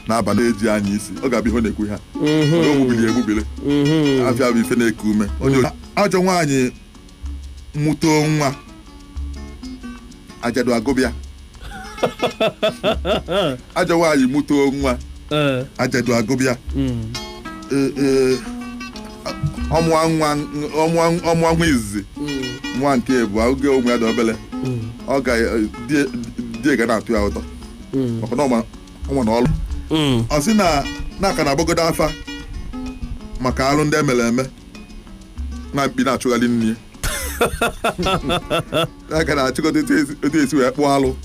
Na-aba na-eji anya isi, ọ ga-abụ ihe ọ na-ekwu ha. Ọ egbubili egbubili. Afịa bụ ife na-eku ume. Onye ajọ nwaanyị mụtoo nwa, ajadu agụbịa. Ajọ nwaanyị mụtoo nwa, ajadu agụbịa. Ee, ee, ọmụa nwa, ọmụa nwa izizi, nwa nke bụ oge ụmụ ya dị obele, ọ ga di ga na-atụ ya ụtọ maka na ọma na ọlụ. Ọ sị na na-aka na-agbagodo afa maka alụ ndị emere eme na mkpi na-achụgharị nne ya, aka na-achịkọta etu esi wee kpụọ alụ.